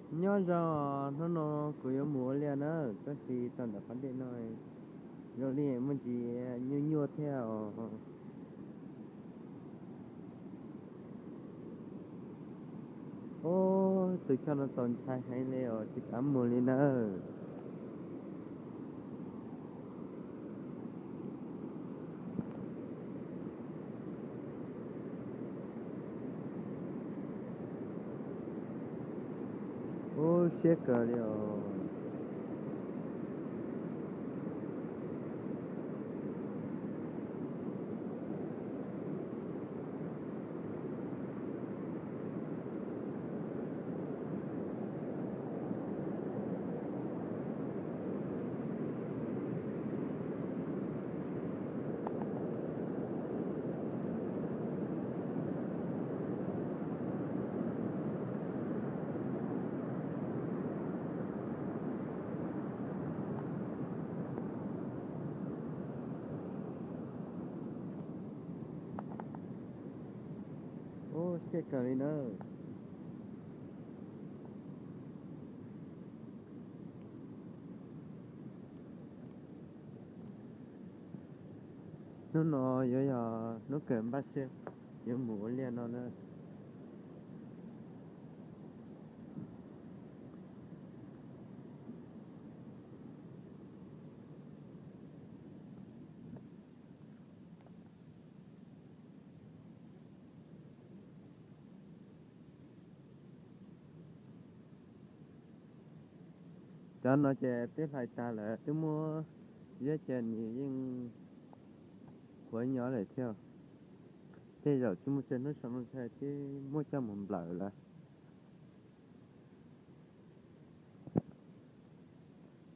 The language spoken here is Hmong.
Nyob zoo, hnub no kuv yuav mus ua liaj na, koj tsis tau ntawm qhov dej no, zoo li muaj ntsis nyuaj nyuaj thiab os. Ub, tus choj no txaus ntshai heev li os, tsis kam mus li nawb. Ub, siab kawg li os. Ub, siab kawg li nawb. Hnub no yuav yog hnub kawg npaj siab yuav mus ua liaj no na. Cov no ces twb hlais tag lawm, twb muab ziab cia nws yeej qhuav nyob lawm thiab. Tej zaum tsis muaj tsawg hnub sau no ntshai twb muab coj mus nplawm lawm.